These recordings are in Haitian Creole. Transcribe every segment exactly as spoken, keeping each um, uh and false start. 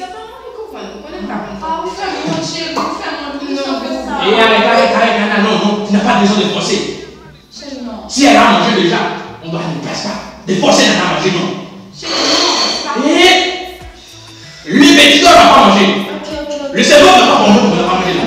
Sa pa anvi konprann, ou konnen m pa konn fè. Ah, ou fè m wont, cheri, ou fè m wont, pou sa. Non. Et arrête, arrête, arrête, Nana, non, non, tu n'as pas besoin de forcer. Cheri, non. Si elle a mangé déjà, on doit aller presque pas de forcer Nana à manger, non. Cheri, non, c'est pas... Et le petit doigt n'a pas mangé. Ok, ok, ok. Le cerveau n'a pas mangé, on n'a pas mangé là.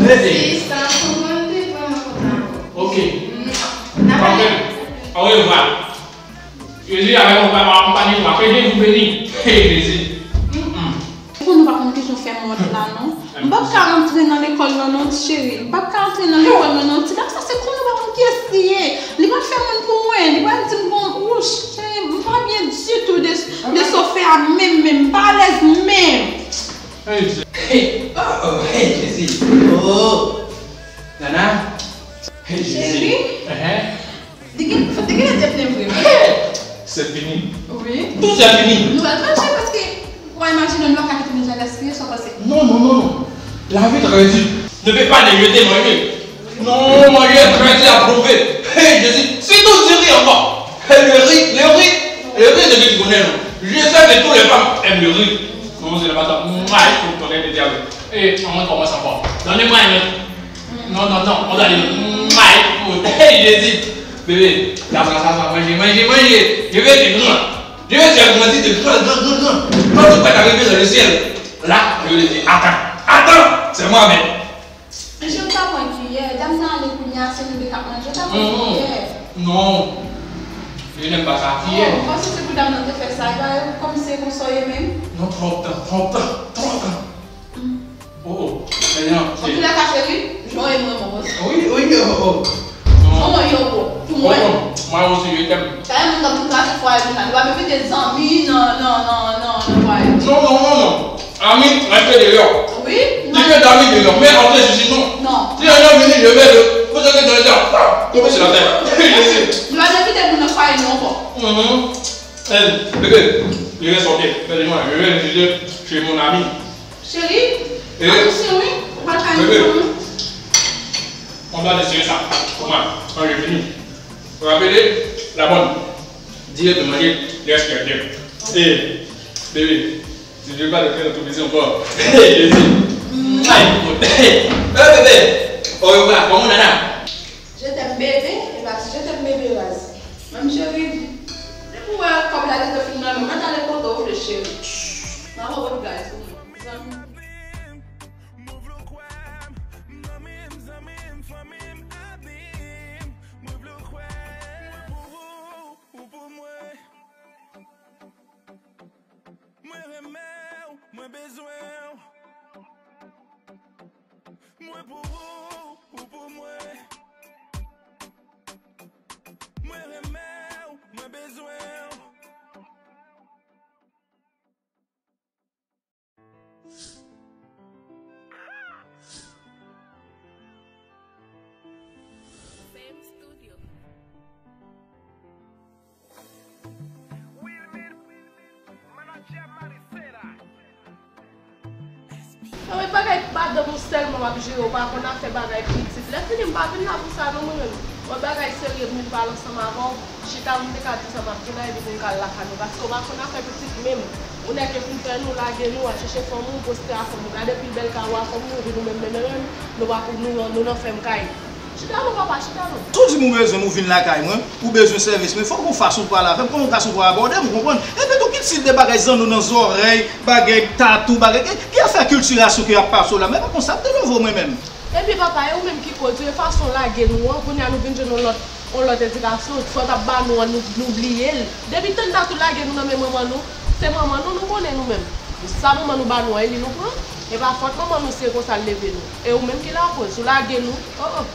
Arrêtez. C'est ça, faut vraiment, vraiment content. Ok. Non. Parfait. Au revoir. Jezi avèk ou, papa, akonpanye nou, ke Dye vous bénisse. Hey, Jezi. Mm-mm. Pou nou pa konn kesyon fè m wont la, non. M p ap ka antre nan lekòl nan, non, ti cheri. M p ap ka antre nan lekòl nan, non. Ti dam sa, se konnen ou pa konn kiyès li ye. Li pral fè moun pou mwen. Li pral di m, bon, wouch, cheri, m pa byen ditou de, de sa w fè a menm, menm. M pa alèz menm. Hey, Je-, hey, oh, oh, hey, Jezi. Oh. Nana. Hey, Jezi. Cheri. Uh-huh. Li gen, li gen lè te plen vre, wi. Se fini. Wi. Tout se fini. Nou pral manje paske, w imajine m, nou pa ka kite moun jan gaspiye, sa w panse? Non, non, non, non. La vie est très dure. Ne peux pas les jeter, manger. Non, manger est très dur à trouver. Hey, Jésus, c'est tout diri encore. Hey, le riz, le riz, le riz, c'est que tu connais, non? Je sais que toutes les femmes aiment le riz. Non, ce n'est pas ça. Mouais, faut connaître le diable. Eh, on commence encore. Donnez-moi un autre. Non, non, non, on doit aller. My foot. Hey, Jésus. Bébé, la, ça, ça, ça, manger, manger, manger. Je vais être grand. Je vais te faire grandir de grand, grand, grand, grand. Quand tu vas arriver dans le ciel, là, je vais te dire, attends, attends, c'est moi-même. Je pa pran kiyè. Dam nan ale kounye a, se nou de k ap manje, pa pran kiyè. Non. Je n'aime pas ça. Kiyè. Oh, ou panse se pou dam nan te fè sa, e pa kòm se konsa w ye menm? Non, twòp tan, twòp tan, twòp tan. Oh, oh. Antouka, cheri, jan w ye m renmen w konsa. Oui, oui, oh, oh. Non. Manman yo bon, pou mwen. Bon, mwen osi, je t'aime. Sa e moun k ap tou kraze fwaye moun nan. Li pa menm mete zanmi nan, nan, nan, nan, nan fwaye. Non, non, non, non. Ami, reste dehors. Oui. Tu peux dormir dehors, mais entrer ceci, non. Non. Si un homme vient, je vais le, vous êtes dans le genre, ah, tomber sur la terre. Li pa menm mete moun nan fwaye nou ankò. Mhm. Eh, bébé, je vais sortir. Fais de moi, je vais visiter chez mon ami. Cheri, attention, wi. Ou pral kay moun fanmi. On doit desserrer ça. Comment? Quand je finis. Vous rappelez? La bonne. Dire de manger les escaliers. Eh, bébé, si je pas de faire ton plaisir encore. Eh, Jésus. Aïe, eh, bébé. Au revoir. Comment, Nana? Je t'aime bébé, e pa si je t'aime bébé raz. Menm cheri, depi w wè kòb la gentan fin nan men w, mèt ale kote w vle cheri. M ap voye bagay sou mwen. Zanmi. Mwen renmen w, mwen bezwen w. Mwen pou ou, ou pou mwen. Mwen renmen w, mwen bezwen w. Fame Studio. Wilmine, manager Marisela. Sa wè bagay madanm ou sèlman w ap jere, ou pa konn afè bagay pitit. Lè fini, m pa vin la pou sa non, mwen menm. Mwen bagay serye pou m vin pale ansanm avè w. Chita, m te ka di sa m ap di la, epi pou m ka al lakay mwen. Paske ou pa konn afè pitit menm. Ou nèk ke pou m fè nou, lage nou, al chèche fanm ou, poste a fanm ou. Gade pi bèl kay ou a fanm ou, epi nou menm, menm, menm, menm, nou pa pou, nou, nou nan fèm kay. Chita non, papa, chita non. Si w di m ou bezwen m, ou vin lakay mwen, ou bezwen sèvis mwen, fòk gon fason w pale avè m, kòman w gason pou abòde m, ou konprann? Epi tou, ki stil de bagay zanno nan zòrèy, bagay tatou, bagay, ki, ki afè kiltirasyon ke y ap pase w la? Men pa konsa, m te leve w mwen menm. Epi papa, e ou menm ki koz ou, e fason w lage nou an, kounye a nou vin jwenn yon lòt, yon lòt edikasyon, sa w t ap ba nou an, nou, nou bliye l. Depi tann tatou lage nou nan men manman nou, se manman nou, nou konnen nou menm. Sa manman nou ba nou an, e li nou pran. E pa fòt manman nou si e konsa l leve nou. E ou menm ki lakoz, ou lage nou. Oh, oh.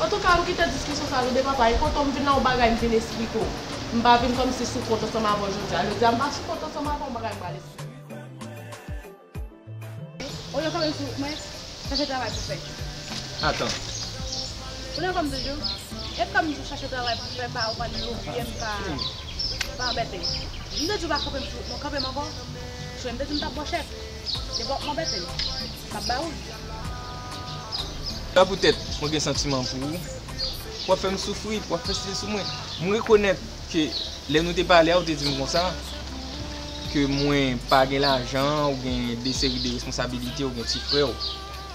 Antouka, ann kite diskisyon sa yo de papa. E kote w m vin la, yon bagay m vin esplike w. M pa vin kòmsi sou kont ansanm avè w jodi a. Jodi a, m pa sou kont ansanm avè w, yon bagay m pral esplike w. Olye w kanpe sou mwen, chache travay pou fè. Atan. Ou nan kòm toujou? E kòm toujou chache travay pou fè, pa ou pa louvye m, pa, pa anbète m. M te di w pa kanpe m sou wout mwen, kanpe m ankò. Jwenn m te di m t ap ba w chèk. Depi w ap anbète m, m ap ba ou l. Sa poutèt mwen gen santiman pou ou. W ap fè m soufri, w ap fè stil sou mwen. M rekonèt ke lè nou te pale a, ou te di m konsa, ke mwen pa gen lajan, ou gen de seri de responsabilite, ou gen ti frè w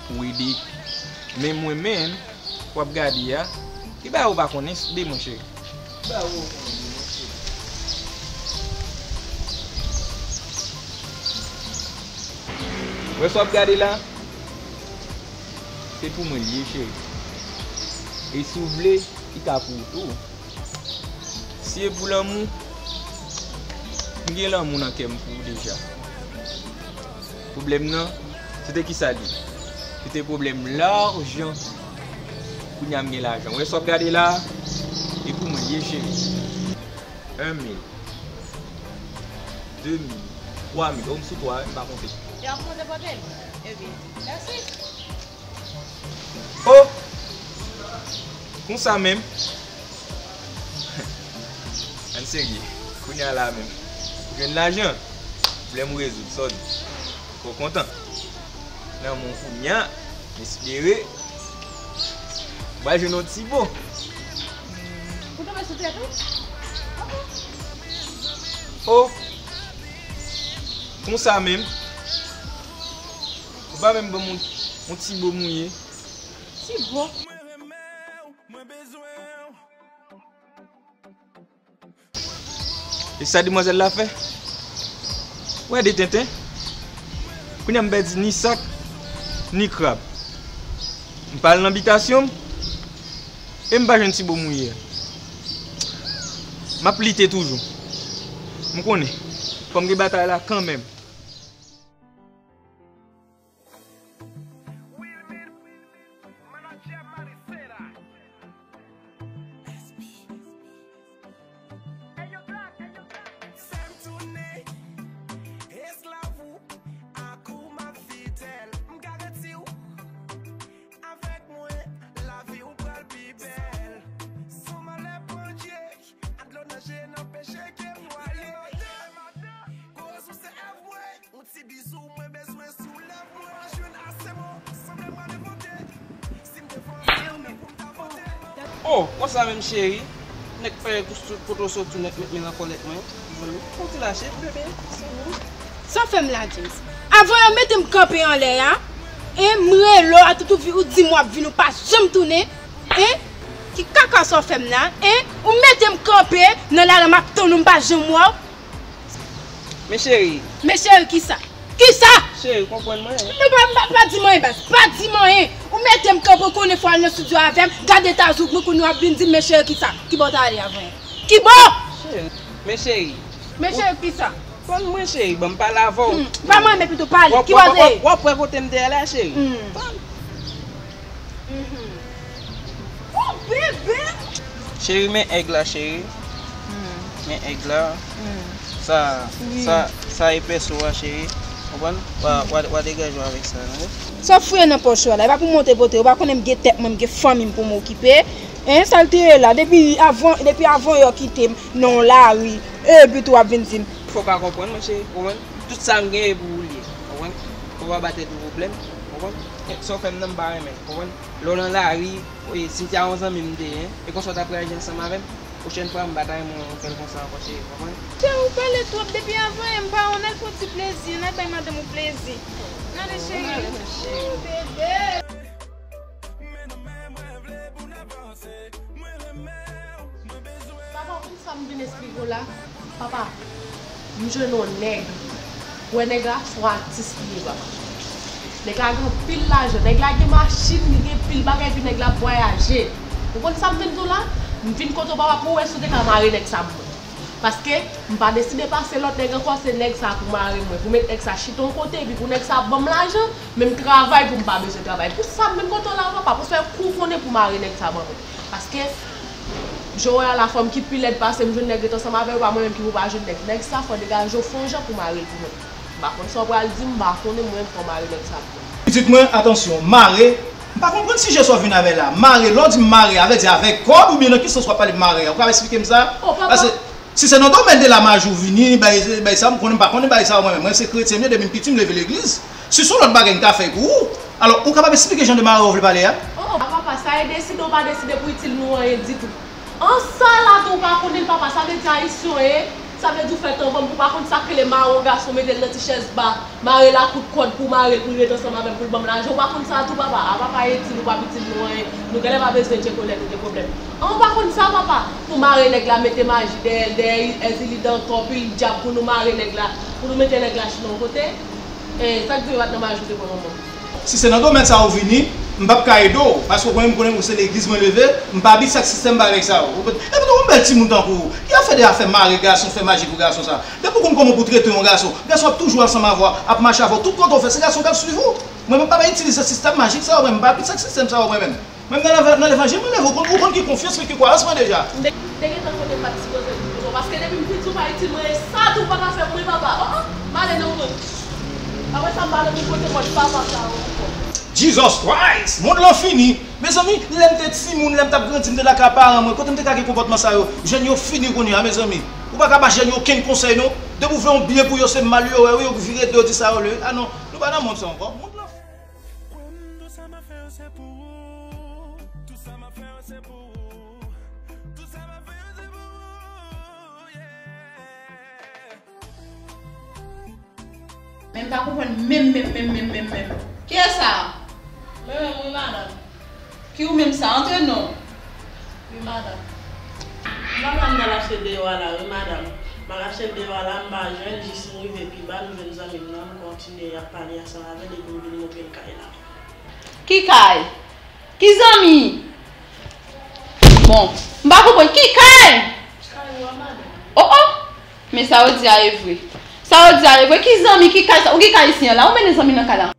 pou ede. Men mwen menm, w ap gade a, ki bagay ou pa konnen de mwen, cheri? Ki bagay ou konnen de mwen, cheri? Wè sa w ap gade la, se pou mwen l ye, cheri. E si w vle, li ka pou ou tou. Si e pou lanmou, m gen lanmou nan kè m pou ou deja. Pwoblèm nan, se te kisa l ye? Se te pwoblèm lajan. Kounye a m gen lajan. Wè sa w ap gade la, e pou mwen l ye, cheri. En mil, de mil, twa mil. O, m sou twa, m pa konte. E w ap konte pote l? Ebyen, mèsi. O! Konsa menm. Ann serye. Kounye a la menm. Ou jwenn lajan. Pwoblèm ou rezoud, sa w di? Fò w kontan. Nan men w kounye a, m espere ou va jwenn yon ti bo. Ou tonbe sou tèt ou? O! Konsa menm. Ou pa menm ban m yon, yon ti bo mouye. Ti bo? E sa demwazèl la fè? Wè de tenten. Kounye a m pèdi ni sak, ni krab. M pa al nan bitasyon m, e m pa jwenn ti bo mouye a. M ap lite toujou. M konnen. Fò m gen batay la kanmenm. Wilmine, manager Marisela. Fè m tounen esklav ou, ak ou m ap fidèl. M garanti w, avèk mwen, lavi w pral pi bèl. San malè pandye, ak dlo nan je n anpeche ke m nwaye. Koz ou se èv mwen. Yon ti bizou mwen bezwen sou lèv mwen. Pa jwenn ase mo, sanble m pral envante. Si m te vòlè, se pou m ta vote. O, konsa menm cheri. Nèg fè tout, tout kote w soti, nèg met men nan kòlèt mwen. Zanmi, fon ti lache, bebe, se nou. Sa w fè m la, James? Avan yè w mete m kanpe anlè a, en, m rele w a tout ou vi, ou di m w ap vin, ou pa janm tounen, en? Ki kaka sa w fè m la, en? Ou mete m kanpe nan lari a, m ap tann ou, m pa janm wè w. Men cheri. Men cheri kisa? Kisa? Cheri, konprann mwen. Non, pa, pa, pa di m anyen, baz. Pa di m anyen. Ou mete m kanpe, ou konnen fò al nan estidyo avè m. Gade eta zoug mwen, kounye a w ap vin di m men cheri kisa? Kibò w t ale avan yè? Kibò? Cheri. Men cheri. Men cheri kisa? Tann mwen cheri, ban m pale avè w. Hmm. Pa m renmen pito pale. Kibò w te ye? W ap wè kote m te ye la, cheri. Hmm. Tann. Mhm. Oh, bebe! Cheri, men èg la, cheri. Hmm. Men èg la. Hmm. Sa, wi, sa, sa epès ou a, cheri. Konprann? W a, w a, w a degaje w avèk sa, non? Sa w fouye nan pòch ou a la? E pa pou monte pote, ou pa konnen m gen tèt mwen, m gen fanmi m pou m okipe. Hein, sa l te ye la? Depi avan, depi avan yè w kite m nan yon lari, epi tou w ap vin di m. Fò w ka konprann mwen, cheri, konprann? Tout sa m gen e pou ou l ye, konprann? Fò w pa ba tèt ou pwoblèm, konprann? Sa w fè m nan m pa renmen, konprann? Lè w nan lari, e, Cynthia yon zanmi m te ye, e konsa w t ap reyaji ansanm avè m? Pwochèn fwa, m pa ta renmen w fè l konsa ankò, cheri, konprann? Cheri, ou pale twòp depi avan yè, m pa wè w, n al fè yon ti plezi, n al bay madanm ou plezi. N ale, cheri. N ale, cheri. Oh, bebe. Papa, ou konn sa m vin esplike w la? Papa, m jwenn yon nèg. Ou wè nèg la, se yon atis li ye, papa. Nèg la gen anpil lajan, nèg la gen machin, li gen pil bagay, epi nèg la ap vwayaje. Ou konn sa m vin di w la? M vin kote w, papa, pou w wè si w te ka mare nèg sa pou mwen. Paske m pa deside pase lòt nèg ankò, se nèg sa pou mare mwen, pou met nèg sa chita yon kote, epi pou nèg sa ban m lajan, men m travay pou m pa bezwen travay. Pou sa m vin kote w la, papa, pou fè kou konnen pou mare nèg sa ban mwen. Paske, jan w wè a la, fanm ki pi lèd pase m jwenn nèg ret ansanm avè yo, pa mwen menm ki pou pa jwenn nèg. Nèg sa, fò degaje w fè yon jan pou mare l pou mwen. M pa konn sa w pral di m, m pa konnen, mwen, fò w mare nèg sa pou mwen. Pitit mwen, atansyon, mare, m pa konprann sijè sa w vin avè la. Mare, lè w di m mare, a vle di avèk kòd oubyen nan ki sans w ap pale m mare a? Ou ka esplike m sa? Oh, papa. Paske si se nan domèn de la maji w vini, bay, bay sa, m konnen, m pa konnen bay sa mwen menm. Mwen se kretyen m ye, depi m piti m leve legliz. Si se yon lòt bagay m ka fè pou ou, alò, ou kapab esplike jan de mare w vle pale a? Oh, papa, sa e deside ou pa deside pou itil nou anyen ditou. An sa la tou ou pa konnen l, papa, sa vle di ayisyen w ye? Sa vle di w fè tan ban m pou w pa konn sa k rele mare yon gason, mete l nan ti chèz ba, mare l ak kout kòd pou w mare l pou l ret ansanm avè m, pou l ban m lajan. Ou pa konn sa tou, papa? A, papa itil, ou pa p itil nou anyen. Nou genlè pa bezwen tcheke w lè nou gen pwoblèm. An, ou pa konn sa, papa? Pou mare nèg la, mete maji dèyè l, dèyè Èzili, Dantò, Pil Dyab, pou nou mare nèg la, pou nou mete nèg la chita yon kote. E, sa k di w pa t nan maji w te pran manman m? Si se nan domèn sa a ou vini, m p ap ka ede w, paske ou konnen, m konnen ou se legliz mwen leve, m pa abitye ak sistèm bagay sa yo. Ou konprann? Epi tou, yon bèl timoun tankou ou, ki ap fè de afè mare gason, fè maji pou gason sa. Depi ou konn kòman pou trete yon gason, gason ap toujou ansanm avè w, ap mache avè w, tout kote w fè, se gason k ap swiv ou. Mwen menm, m pa itilize sistèm majik sa yo, mwen menm, m pa abitye ak sistèm sa yo, mwen menm. Mwen menm, nan, nan levanjil, mwen leve, ou konn, ou konn ki konfyans mwen, ki kwayans mwen deja. M te, te gentan konnen m pa t sipoze vin kote w, paske depi m piti, ou pa itil mwen, e sa tou ou pa ka fè pou mwen, papa. Oh, oh, m ale nan yon lòt. Apre sa, m pale pou kote kòd papa sa yo ankò. Jesus Christ! Mond lan fini! Mezanmi, lè m te timoun, lè m t ap grandi, m te lakay paran mwen, kote m te ka gen konpòtman sa yo? Jèn yo fini kounye a, mezanmi. Ou pa ka ba jèn yo okenn konsèy, non. Depi w vle yon byen pou yo, se mal yo wè, wi, yo vire do, yo di sa yo vle. A non, nou pa nan mond sa ankò. Mond lan. Kwè m, tout sa m ap fè yo se pou ou. Tout sa m ap fè yo se pou ou. Tout sa m ap fè yo se pou ou, yeah. Men m pa konprann menm, menm, menm, menm, menm, menm. Kiyès sa a? Mwen menm, wi, madanm. Ki ou menm sa? Antre non. Wi, madanm. M pa pral m t al achte deyò a la, wi, madanm. M al achte l deyò a la, m pa jwenn, jis m rive pi ba, m jwenn zanmi m nan, m kontinye ap pale ansanm avè l, epi m vin montre l kay la. Ki kay? Ki zanmi? Bon, m pa konprann. Ki kay? Kay ou a, madanm. Oh, oh! Men sa yo di a e vre. Sa yo di a e vre. Ki zanmi, ki kay sa? Ou gen kay isi an la? Ou mennen zanmi nan kay la?